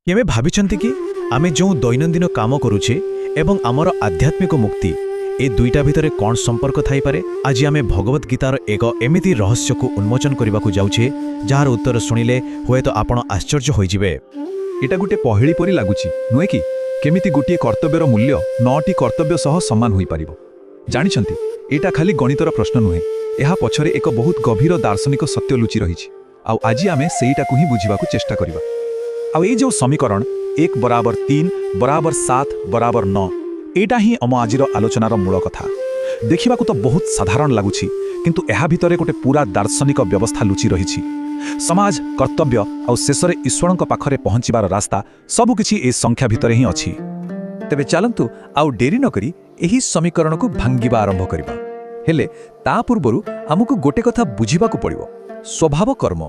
କେବେ ଭାବିଛନ୍ତି କି, ଆମେ ଯେଉଁ ଦୈନନ୍ଦିନ କାମ କରୁଛେ ଏବଂ ଆମର ଆଧ୍ୟାତ୍ମିକ ମୁକ୍ତି, ଏ ଦୁଇଟା ଭିତରେ କ'ଣ ସମ୍ପର୍କ ଥାଇପାରେ? ଆଜି ଆମେ ଭଗବତ ଗୀତାର ଏକ ଏମିତି ରହସ୍ୟକୁ ଉନ୍ମୋଚନ କରିବାକୁ ଯାଉଛେ, ଯାହାର ଉତ୍ତର ଶୁଣିଲେ ହୁଏତ ଆପଣ ଆଶ୍ଚର୍ଯ୍ୟ ହୋଇଯିବେ। ଏଇଟା ଗୋଟେ ପହେଳି ପରି ଲାଗୁଛି, ନୁହେଁ କି? କେମିତି ଗୋଟିଏ କର୍ତ୍ତବ୍ୟର ମୂଲ୍ୟ ନଅଟି କର୍ତ୍ତବ୍ୟ ସହ ସମାନ ହୋଇପାରିବ? ଜାଣିଛନ୍ତି, ଏଇଟା ଖାଲି ଗଣିତର ପ୍ରଶ୍ନ ନୁହେଁ। ଏହା ପଛରେ ଏକ ବହୁତ ଗଭୀର ଦାର୍ଶନିକ ସତ୍ୟ ଲୁଚି ରହିଛି। ଆଉ ଆଜି ଆମେ ସେଇଟାକୁ ହିଁ ବୁଝିବାକୁ ଚେଷ୍ଟା କରିବା। ଆଉ ଏଇ ଯେଉଁ ସମୀକରଣ, 1 ବରାବର 3 ବରାବର 7 ବରାବର 9, ଏଇଟା ହିଁ ଆମ ଆଜିର ଆଲୋଚନାର ମୂଳ କଥା। ଦେଖିବାକୁ ତ ବହୁତ ସାଧାରଣ ଲାଗୁଛି, କିନ୍ତୁ ଏହା ଭିତରେ ଗୋଟେ ପୁରା ଦାର୍ଶନିକ ବ୍ୟବସ୍ଥା ଲୁଚି ରହିଛି। ସମାଜ, କର୍ତ୍ତବ୍ୟ ଆଉ ଶେଷରେ ଈଶ୍ୱରଙ୍କ ପାଖରେ ପହଞ୍ଚିବାର ରାସ୍ତା, ସବୁକିଛି ଏ ସଂଖ୍ୟା ଭିତରେ ହିଁ ଅଛି। ତେବେ ଚାଲନ୍ତୁ, ଆଉ ଡେରି ନକରି ଏହି ସମୀକରଣକୁ ଭାଙ୍ଗିବା ଆରମ୍ଭ କରିବା। ହେଲେ ତା ପୂର୍ବରୁ ଆମକୁ ଗୋଟେ କଥା ବୁଝିବାକୁ ପଡ଼ିବ। ସ୍ୱଭାବ କର୍ମ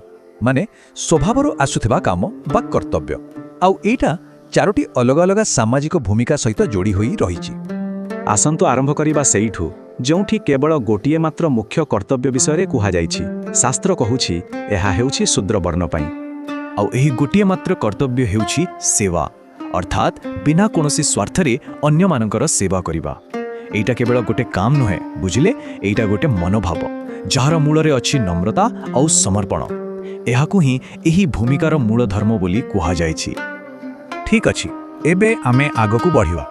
ମାନେ ସ୍ୱଭାବରୁ ଆସୁଥିବା କାମ ବା କର୍ତ୍ତବ୍ୟ। ଆଉ ଏଇଟା ଚାରୋଟି ଅଲଗା ଅଲଗା ସାମାଜିକ ଭୂମିକା ସହିତ ଯୋଡ଼ି ହୋଇ ରହିଛି। ଆସନ୍ତୁ ଆରମ୍ଭ କରିବା ସେଇଠୁ, ଯେଉଁଠି କେବଳ ଗୋଟିଏ ମାତ୍ର ମୁଖ୍ୟ କର୍ତ୍ତବ୍ୟ ବିଷୟରେ କୁହାଯାଇଛି। ଶାସ୍ତ୍ର କହୁଛି, ଏହା ହେଉଛି ଶୂଦ୍ରବର୍ଣ୍ଣ ପାଇଁ। ଆଉ ଏହି ଗୋଟିଏ ମାତ୍ର କର୍ତ୍ତବ୍ୟ ହେଉଛି ସେବା, ଅର୍ଥାତ୍ ବିନା କୌଣସି ସ୍ୱାର୍ଥରେ ଅନ୍ୟମାନଙ୍କର ସେବା କରିବା। ଏଇଟା କେବଳ ଗୋଟେ କାମ ନୁହେଁ, ବୁଝିଲେ? ଏଇଟା ଗୋଟେ ମନୋଭାବ, ଯାହାର ମୂଳରେ ଅଛି ନମ୍ରତା ଆଉ ସମର୍ପଣ। ଏହାକୁ ହିଁ ଏହି ଭୂମିକାର ମୂଳ ଧର୍ମ ବୋଲି କୁହାଯାଇଛି। ଠିକ୍ ଅଛି, ଏବେ ଆମେ ଆଗକୁ ବଢ଼ିବା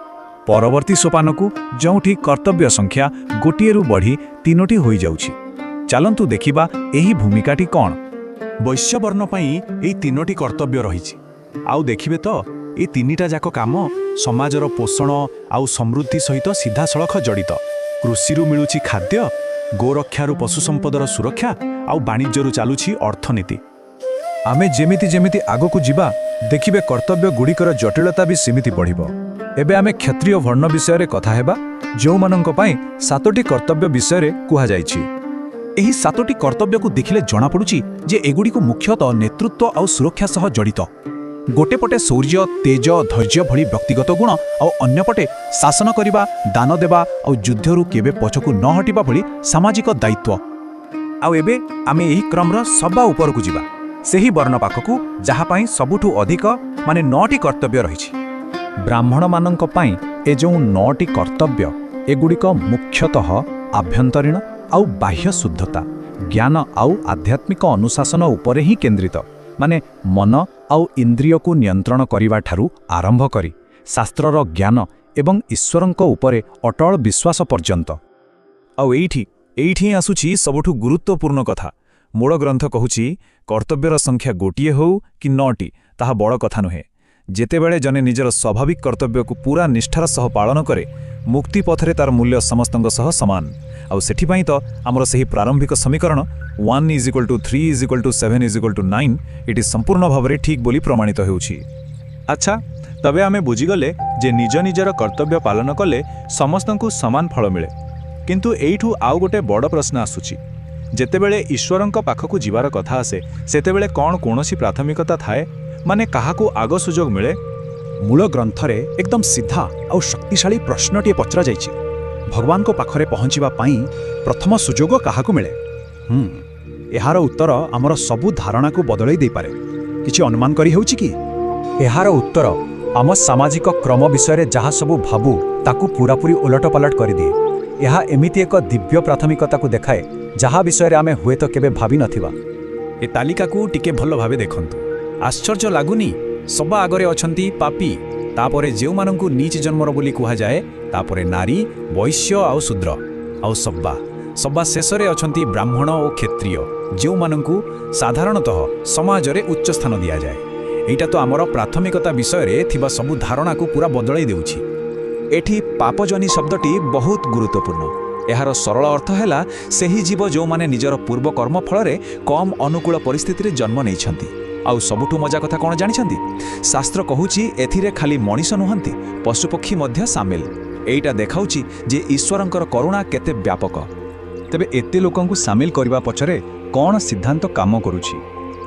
ପରବର୍ତ୍ତୀ ସୋପାନକୁ, ଯେଉଁଠି କର୍ତ୍ତବ୍ୟ ସଂଖ୍ୟା ଗୋଟିଏରୁ ବଢ଼ି ତିନୋଟି ହୋଇଯାଉଛି। ଚାଲନ୍ତୁ ଦେଖିବା ଏହି ଭୂମିକାଟି କ'ଣ। ବୈଶ୍ୟବର୍ଣ୍ଣ ପାଇଁ ଏଇ ତିନୋଟି କର୍ତ୍ତବ୍ୟ ରହିଛି। ଆଉ ଦେଖିବେ ତ, ଏ ତିନିଟା ଯାକ କାମ ସମାଜର ପୋଷଣ ଆଉ ସମୃଦ୍ଧି ସହିତ ସିଧାସଳଖ ଜଡ଼ିତ। କୃଷିରୁ ମିଳୁଛି ଖାଦ୍ୟ, ଗୋରକ୍ଷାରୁ ପଶୁ ସମ୍ପଦର ସୁରକ୍ଷା ଆଉ ବାଣିଜ୍ୟରୁ ଚାଲୁଛି ଅର୍ଥନୀତି। ଆମେ ଯେମିତି ଯେମିତି ଆଗକୁ ଯିବା, ଦେଖିବେ କର୍ତ୍ତବ୍ୟଗୁଡ଼ିକର ଜଟିଳତା ବି ସେମିତି ବଢ଼ିବ। ଏବେ ଆମେ କ୍ଷତ୍ରିୟ ବର୍ଣ୍ଣ ବିଷୟରେ କଥା ହେବା, ଯେଉଁମାନଙ୍କ ପାଇଁ ସାତୋଟି କର୍ତ୍ତବ୍ୟ ବିଷୟରେ କୁହାଯାଇଛି। ଏହି ସାତୋଟି କର୍ତ୍ତବ୍ୟକୁ ଦେଖିଲେ ଜଣାପଡ଼ୁଛି ଯେ ଏଗୁଡ଼ିକୁ ମୁଖ୍ୟତଃ ନେତୃତ୍ୱ ଆଉ ସୁରକ୍ଷା ସହ ଜଡ଼ିତ। ଗୋଟେ ପଟେ ଶୌର୍ଯ୍ୟ, ତେଜ, ଧୈର୍ଯ୍ୟ ଭଳି ବ୍ୟକ୍ତିଗତ ଗୁଣ ଆଉ ଅନ୍ୟପଟେ ଶାସନ କରିବା, ଦାନ ଦେବା ଆଉ ଯୁଦ୍ଧରୁ କେବେ ପଛକୁ ନ ହଟିବା ଭଳି ସାମାଜିକ ଦାୟିତ୍ୱ। ଆଉ ଏବେ ଆମେ ଏହି କ୍ରମର ସବା ଉପରକୁ ଯିବା, ସେହି ବର୍ଣ୍ଣ ପାଖକୁ ଯାହା ପାଇଁ ସବୁଠୁ ଅଧିକ, ମାନେ ନଅଟି କର୍ତ୍ତବ୍ୟ ରହିଛି। ବ୍ରାହ୍ମଣମାନଙ୍କ ପାଇଁ ଏ ଯେଉଁ ନଅଟି କର୍ତ୍ତବ୍ୟ, ଏଗୁଡ଼ିକ ମୁଖ୍ୟତଃ ଆଭ୍ୟନ୍ତରୀଣ ଆଉ ବାହ୍ୟ ଶୁଦ୍ଧତା, ଜ୍ଞାନ ଆଉ ଆଧ୍ୟାତ୍ମିକ ଅନୁଶାସନ ଉପରେ ହିଁ କେନ୍ଦ୍ରିତ। ମାନେ ମନ ଆଉ ଇନ୍ଦ୍ରିୟକୁ ନିୟନ୍ତ୍ରଣ କରିବାଠାରୁ ଆରମ୍ଭ କରି ଶାସ୍ତ୍ରର ଜ୍ଞାନ ଏବଂ ଈଶ୍ୱରଙ୍କ ଉପରେ ଅଟଳ ବିଶ୍ୱାସ ପର୍ଯ୍ୟନ୍ତ। ଆଉ ଏଇଠି ହିଁ ଆସୁଛି ସବୁଠୁ ଗୁରୁତ୍ୱପୂର୍ଣ୍ଣ କଥା। ମୂଳ ଗ୍ରନ୍ଥ କହୁଛି, କର୍ତ୍ତବ୍ୟର ସଂଖ୍ୟା ଗୋଟିଏ ହେଉ କି ନଅଟି, ତାହା ବଡ଼ କଥା ନୁହେଁ। ଯେତେବେଳେ ଜଣେ ନିଜର ସ୍ୱାଭାବିକ କର୍ତ୍ତବ୍ୟକୁ ପୂରା ନିଷ୍ଠାର ସହ ପାଳନ କରେ, ମୁକ୍ତି ପଥରେ ତାର ମୂଲ୍ୟ ସମସ୍ତଙ୍କ ସହ ସମାନ। ଆଉ ସେଥିପାଇଁ ତ ଆମର ସେହି ପ୍ରାରମ୍ଭିକ ସମୀକରଣ, 1 is equal to 3 is equal to 7 is equal to 9, ଏଠି ସମ୍ପୂର୍ଣ୍ଣ ଭାବରେ ଠିକ୍ ବୋଲି ପ୍ରମାଣିତ ହେଉଛି। ଆଚ୍ଛା, ତବେ ଆମେ ବୁଝିଗଲେ ଯେ ନିଜ ନିଜର କର୍ତ୍ତବ୍ୟ ପାଳନ କଲେ ସମସ୍ତଙ୍କୁ ସମାନ ଫଳ ମିଳେ। କିନ୍ତୁ ଏଇଠୁ ଆଉ ଗୋଟେ ବଡ଼ ପ୍ରଶ୍ନ ଆସୁଛି। ଯେତେବେଳେ ଈଶ୍ୱରଙ୍କ ପାଖକୁ ଯିବାର କଥା ଆସେ, ସେତେବେଳେ କ'ଣ କୌଣସି ପ୍ରାଥମିକତା ଥାଏ? ମାନେ କାହାକୁ ଆଗ ସୁଯୋଗ ମିଳେ? ମୂଳ ଗ୍ରନ୍ଥରେ ଏକଦମ ସିଧା ଆଉ ଶକ୍ତିଶାଳୀ ପ୍ରଶ୍ନଟିଏ ପଚରାଯାଇଛି, ଭଗବାନଙ୍କ ପାଖରେ ପହଞ୍ଚିବା ପାଇଁ ପ୍ରଥମ ସୁଯୋଗ କାହାକୁ ମିଳେ? ଏହାର ଉତ୍ତର ଆମର ସବୁ ଧାରଣାକୁ ବଦଳାଇ ଦେଇପାରେ। କିଛି ଅନୁମାନ କରି ହେଉଛି କି? ଏହାର ଉତ୍ତର ଆମ ସାମାଜିକ କ୍ରମ ବିଷୟରେ ଯାହା ସବୁ ଭାବୁ, ତାକୁ ପୂରାପୂରି ଓଲଟପାଲଟ କରିଦିଏ। ଏହା ଏମିତି ଏକ ଦିବ୍ୟ ପ୍ରାଥମିକତାକୁ ଦେଖାଏ, ଯାହା ବିଷୟରେ ଆମେ ହୁଏତ କେବେ ଭାବିନଥିବା। ଏ ତାଲିକାକୁ ଟିକେ ଭଲ ଭାବେ ଦେଖନ୍ତୁ। ଆଶ୍ଚର୍ଯ୍ୟ ଲାଗୁନି? ସବା ଆଗରେ ଅଛନ୍ତି ପାପୀ, ତାପରେ ଯେଉଁମାନଙ୍କୁ ନୀଚ ଜନ୍ମର ବୋଲି କୁହାଯାଏ, ତାପରେ ନାରୀ, ବୈଶ୍ୟ ଆଉ ଶୂଦ୍ର, ଆଉ ସବା ସବା ଶେଷରେ ଅଛନ୍ତି ବ୍ରାହ୍ମଣ ଓ କ୍ଷତ୍ରିୟ, ଯେଉଁମାନଙ୍କୁ ସାଧାରଣତଃ ସମାଜରେ ଉଚ୍ଚ ସ୍ଥାନ ଦିଆଯାଏ। ଏଇଟା ତ ଆମର ପ୍ରାଥମିକତା ବିଷୟରେ ଥିବା ସବୁ ଧାରଣାକୁ ପୁରା ବଦଳାଇ ଦେଉଛି। ଏଠି ପାପଯୋନି ଶବ୍ଦଟି ବହୁତ ଗୁରୁତ୍ୱପୂର୍ଣ୍ଣ। ଏହାର ସରଳ ଅର୍ଥ ହେଲା ସେହି ଜୀବ ଯେଉଁମାନେ ନିଜର ପୂର୍ବ କର୍ମ ଫଳରେ କମ୍ ଅନୁକୂଳ ପରିସ୍ଥିତିରେ ଜନ୍ମ ନେଇଛନ୍ତି। ଆଉ ସବୁଠୁ ମଜା କଥା କ'ଣ ଜାଣିଛନ୍ତି? ଶାସ୍ତ୍ର କହୁଛି, ଏଥିରେ ଖାଲି ମଣିଷ ନୁହନ୍ତି, ପଶୁପକ୍ଷୀ ମଧ୍ୟ ସାମିଲ। ଏଇଟା ଦେଖାଉଛି ଯେ ଈଶ୍ୱରଙ୍କର କରୁଣା କେତେ ବ୍ୟାପକ। ତେବେ ଏତେ ଲୋକଙ୍କୁ ସାମିଲ କରିବା ପଛରେ କ'ଣ ସିଦ୍ଧାନ୍ତ କାମ କରୁଛି?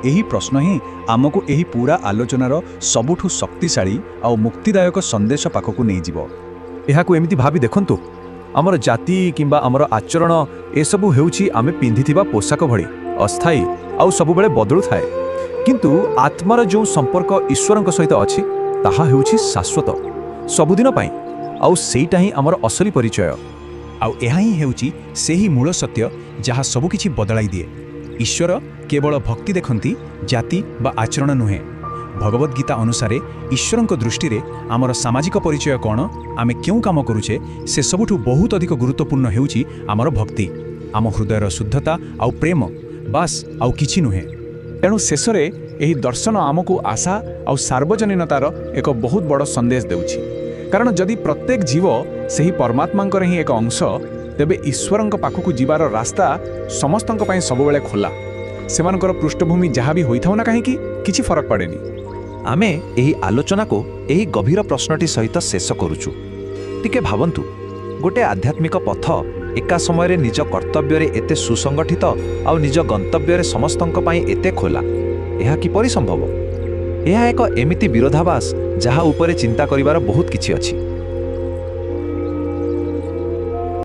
ଏହି ପ୍ରଶ୍ନ ହିଁ ଆମକୁ ଏହି ପୁରା ଆଲୋଚନାର ସବୁଠୁ ଶକ୍ତିଶାଳୀ ଆଉ ମୁକ୍ତିଦାୟକ ସନ୍ଦେଶ ପାଖକୁ ନେଇଯିବ। ଏହାକୁ ଏମିତି ଭାବି ଦେଖନ୍ତୁ, ଆମର ଜାତି କିମ୍ବା ଆମର ଆଚରଣ, ଏସବୁ ହେଉଛି ଆମେ ପିନ୍ଧିଥିବା ପୋଷାକ ଭଳି, ଅସ୍ଥାୟୀ ଆଉ ସବୁବେଳେ ବଦଳୁଥାଏ। କିନ୍ତୁ ଆତ୍ମାର ଯେଉଁ ସମ୍ପର୍କ ଈଶ୍ୱରଙ୍କ ସହିତ ଅଛି, ତାହା ହେଉଛି ଶାଶ୍ୱତ, ସବୁଦିନ ପାଇଁ। ଆଉ ସେଇଟା ହିଁ ଆମର ଅସଲି ପରିଚୟ। ଆଉ ଏହା ହିଁ ହେଉଛି ସେହି ମୂଳ ସତ୍ୟ ଯାହା ସବୁକିଛି ବଦଳାଇ ଦିଏ। ଈଶ୍ୱର କେବଳ ଭକ୍ତି ଦେଖନ୍ତି, ଜାତି ବା ଆଚରଣ ନୁହେଁ। ଭଗବଦ୍‌ଗୀତା ଗୀତା ଅନୁସାରେ ଈଶ୍ୱରଙ୍କ ଦୃଷ୍ଟିରେ ଆମର ସାମାଜିକ ପରିଚୟ କ'ଣ, ଆମେ କେଉଁ କାମ କରୁଛେ, ସେ ସବୁଠୁ ବହୁତ ଅଧିକ ଗୁରୁତ୍ୱପୂର୍ଣ୍ଣ ହେଉଛି ଆମର ଭକ୍ତି, ଆମ ହୃଦୟର ଶୁଦ୍ଧତା ଆଉ ପ୍ରେମ। ବାସ୍, ଆଉ କିଛି ନୁହେଁ। ତେଣୁ ଶେଷରେ ଏହି ଦର୍ଶନ ଆମକୁ ଆଶା ଆଉ ସାର୍ବଜନୀନତାର ଏକ ବହୁତ ବଡ଼ ସନ୍ଦେଶ ଦେଉଛି। କାରଣ ଯଦି ପ୍ରତ୍ୟେକ ଜୀବ ସେହି ପରମାତ୍ମାଙ୍କର ହିଁ ଏକ ଅଂଶ, ତେବେ ଈଶ୍ୱରଙ୍କ ପାଖକୁ ଯିବାର ରାସ୍ତା ସମସ୍ତଙ୍କ ପାଇଁ ସବୁବେଳେ ଖୋଲା। ସେମାନଙ୍କର ପୃଷ୍ଠଭୂମି ଯାହା ବି ହୋଇଥାଉ ନା କାହିଁକି, କିଛି ଫରକ ପଡ଼େନି। ଆମେ ଏହି ଆଲୋଚନାକୁ ଏହି ଗଭୀର ପ୍ରଶ୍ନଟି ସହିତ ଶେଷ କରୁଛୁ। ଟିକେ ଭାବନ୍ତୁ, ଗୋଟେ ଆଧ୍ୟାତ୍ମିକ ପଥ ଏକା ସମୟରେ ନିଜ କର୍ତ୍ତବ୍ୟରେ ଏତେ ସୁସଂଗଠିତ ଆଉ ନିଜ ଗନ୍ତବ୍ୟରେ ସମସ୍ତଙ୍କ ପାଇଁ ଏତେ ଖୋଲା, ଏହା କିପରି ସମ୍ଭବ? ଏହା ଏକ ଏମିତି ବିରୋଧାଭାସ ଯାହା ଉପରେ ଚିନ୍ତା କରିବାର ବହୁତ କିଛି ଅଛି।